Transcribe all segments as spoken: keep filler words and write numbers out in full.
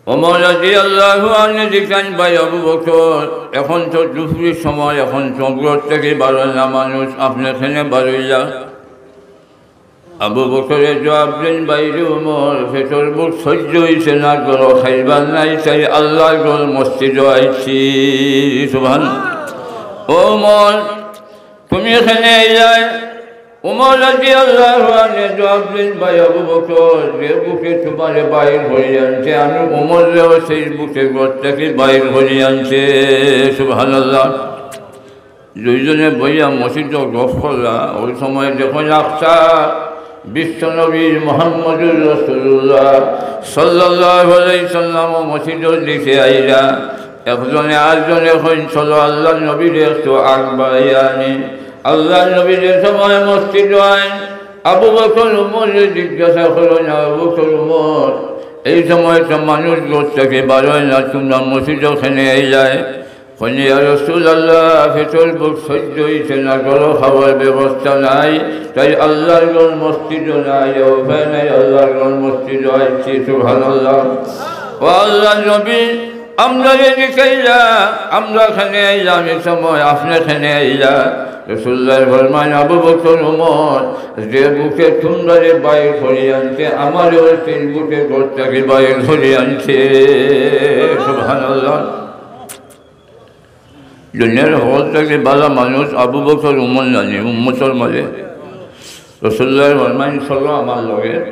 ওমর রাদিয়াল্লাহু আনহু জিকাইন, "ভাই আবু বকর, এখন তো দুপুরের সময়, এখন তো ঘর থাকি বারয় না মানুষ, আপনে কেনে বারইলা?" আবু বকরে জবাব দেইন, "ভাইরে ওমর, পেটর ভুক সইজ্য অইছে না, ঘরো খাইবার নাই, তাই আল্লার ঘর মসজিদো আইছি।" সুবহান। "ও ওমর, তুমি কেনে আইলায়?" ওমর রাদিয়াল্লাহু আনহু জবাব দেইন, "ভাই আবু বকর, যে ভুকে তুমারে বাইর করি আনছে, আমি ওমররেও সেই ভুকে ঘর থাকি বাইর করি আনছে।" সুবহানাল্লাহ। দুইজনে বইয়া মসজিদো গফ করলা। ওই সময় দেখইন একটা বিশ্বনবী মুহাম্মদুর রাসূলুল্লাহ সাল্লাল্লাহু আলাইহি সাল্লাম মসজিদর দিকে আইলা। একজনে আরজনে কইন, "চলো আল্লার নবীরে একটু আগ বাড়াইয়া আনি।" আল্লার নবী যে সময় মসজিদো আইন, আবু বকর ওমররে জিজ্ঞাসা করইন, "আবু বকর ওমর, এই সময় তো মানুষ ঘর থাকি বারয় না, তুমরা মসজিদো কেনে আইলায়?" কইন, "ইয়া রাসূলুল্লাহ, পেটর ভুক সইজ্য অইছে না, ঘরো খাওয়ার ব্যবস্থা নাই, তাই আল্লার ঘর মসজিদো নাই, উপায় নাই, আল্লার ঘর মসজিদো আইছি।" সুবহানাল্লাহ। "ও আল্লার নবী, আমরারে জিকাইলা, আমরা কেনে আইলাম, এই সময় আপনে কেনে আইলা?" রাসূলুল্লায় ফরমাইন, "আবু বকর ওমর, যে ভুকে তুমরারে বাইর করি আনছে, আমারেও সেই ভুকে ঘর থাকি বাইর করি আনছে।" সুবহানাল্লাহ। দুনিয়ার হকল থাকি বালা মানুষ আবু বকর ওমর নানি উম্মতর মাঝে। রাসূলুল্লায় ফরমাইন, "চলো আমার লগে।"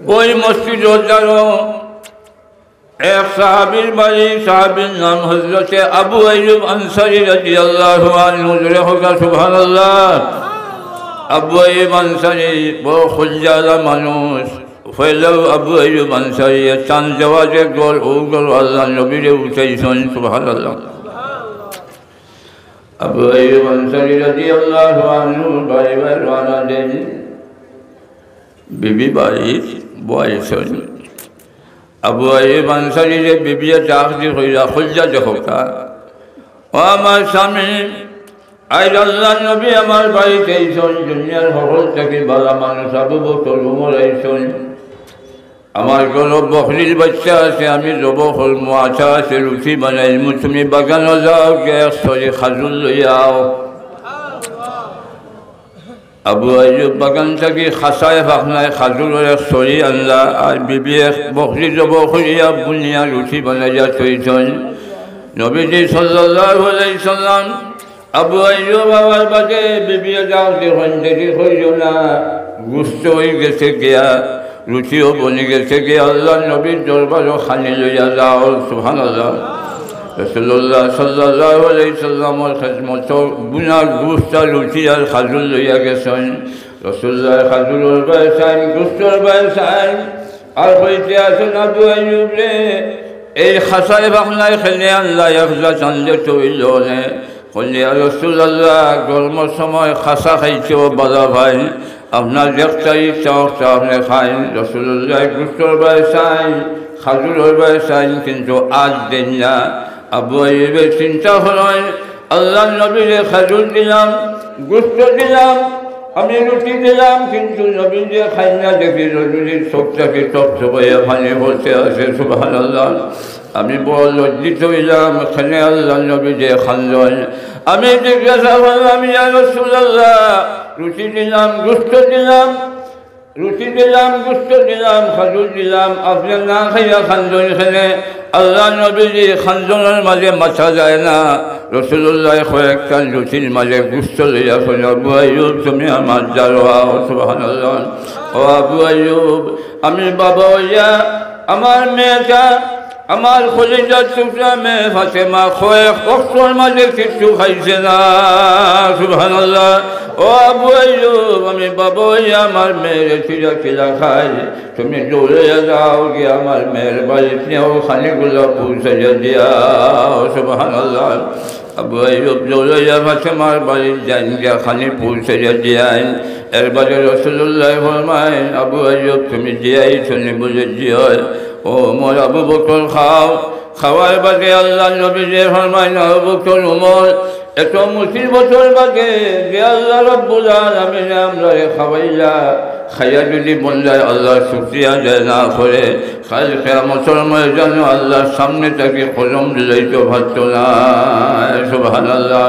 ওই মসজিদর দ্বারো এক সাহাবীর বাড়ি, সাহাবীর নাম হযরতে আবু আইয়ুব আনসারী রাদিয়াল্লাহু আনহু। জোরে কউক্কা সুবহানাল্লাহ। আবু আইয়ুব আনসারী বড় কইলজাআলা মানুষ। পয়লাউ আবু আইয়ুব আনসারী তান দেওয়া যে ঘর, অউ ঘরো আল্লার নবীরে উঠাইছইন, সুবহানাল্লাহ। আবু আইয়ুব আনসারী রাদিয়াল্লাহু আনহু বাড়ি বায় রওয়ানা দেইন। বিবি বাড়িত বওয়াইছইন। আবু আইয়ুব আনসারীরে বিবিয়ে ডাক দি কইলা, "কইলজা দেখউক্কা, ও আমার স্বামী, আইজ আল্লার নবী আমার বাড়িত আইছইন, দুনিয়ার হকল থাকি বালা মানুষ আবু বকর ওমর আইছইন। আমার ঘরো বকরির বাইচ্চা আছে, আমি জবো করমু, আটা আছে, রুটি বানাইমু, তুমি বাগানো যাও, গিয়া এক ছড়ি খাজুর লইয়া আও।" আবু আইয়ুব বাগান থাকি খাসায় ফাকনায় খাজুরর এক ছড়ি আনলা, আর বিবিয়ে এক বকরি জবো করিয়া বুনিয়া রুটি বানাইয়া থইছইন। নবীজি সাল্লাল্লাহু আলাইহি সাল্লাম আবু আইয়ুব আওয়ার বাদে বিবিয়ে ডাক দি কইন, "দেরি করিও না, গোস্ত অইগেছে গিয়া, রুটিও বনিগেছে গিয়া, আল্লার নবীর দরবারো খানি লইয়া যাও।" সুবহানাল্লাহ। রাসূলুল্লাহ সাল্লাল্লাহু আলাইহি সাল্লামর খেদমতো বুনা গোস্ত আর রুটি আর খাজুর লইয়া গেছইন। রাসূলুল্লাহ খাজুরর বায় চাইন, গোস্তর বায় চাইন, আর কইতে আছইন, "আবু আইয়ুব রে, এই খাসায় ফাকনায় কেনে আনলা, এক জাত আনলে তো অইলো নে।" কইন, "ইয়া রাসূলুল্লাহ, গরমর সময় খাসা খাইতেও বালা পাইন, আপনার যেকটা ইচ্ছা অকটা আপনে খাইন।" রাসূলুল্লাহ গোস্তর বায় চাইন, খাজুরর বায় চাইন, কিন্তু আর দেইন না। আবু আইয়ুবে চিন্তা করইন, "আল্লার নবীরে খাজুর দিলাম, গোস্ত দিলাম, আমি রুটি দিলাম, কিন্তু নবীজি খাইন না, দেখি নবীজির চউখ থাকি টপ টপাইয়া পানি পড়তে আছে, সুবহানাল্লাহ। আমি বড় লজ্জিত অইলাম, কেনে আল্লার নবীজি কান্দইন।" আমি জিজ্ঞাসা করলাম, "ইয়া রাসূলুল্লাহ, রুটি দিলাম, গোস্ত দিলাম, রুটি দিলাম, গোস্ত দিলাম, খাজুর দিলাম, আপনে না খাইয়া কান্দইন কেনে?" আল্লার নবীজির কান্দনর মাঝে মাতা যায় না। রাসূলুল্লাহ কয়েকখান রুটির মাঝে গোস্ত লইয়া কইন, "আবু আইয়ুব, তুমি আমার দ্বারো আও।" সুবহানাল্লাহ। "ও আবু আইয়ুব, আমি বাবা অইয়া আমার মেয়েটা, আমার কলিজার টুকরা মেয়ে ফাতেমা কয়েক অক্তর মাঝে কিচ্ছু খাইছে না।" সুবহানাল্লাহ। "ও আবু আইয়ুব, আমি বাবা অইয়া আমার মেয়েরে চিরা চিরা খাই, তুমি দৌড়াইয়া যাও গিয়া আমার মেয়ের বাড়িত নিয়া অউ খানিগুলা পৌঁছাইয়া দিয়াও।" সুবহানাল্লাহ। আবু আইয়ুব দৌড়াইয়া ফাতেমার বাড়িত যাইন গিয়া খানি পৌঁছাইয়া দিয়াইন। এরবাদে রাসূলুল্লাহ ফরমাইন, "আবু আইয়ুব, তুমি দিয়াইছো নি?" বুলে, "জি অয়।" "ও ওমর, আবু বকর খাও।" খাওয়ার বাদে আল্লার নবীজি ফরমাইন, "আবু বকর, ওমর, এত মুসিবতর বাদে যে আল্লাহ রাব্বুল আলামিনে আমরারে খাওয়াইলা, খাইয়া যদি বন্দায় আল্লাহর শুকরিয়া আদায় না করে, কাইল কিয়ামতর ময়দানো আল্লাহর সামনে থাকি কদম দিলাইতো পারতো না। সুবহানাল্লাহ।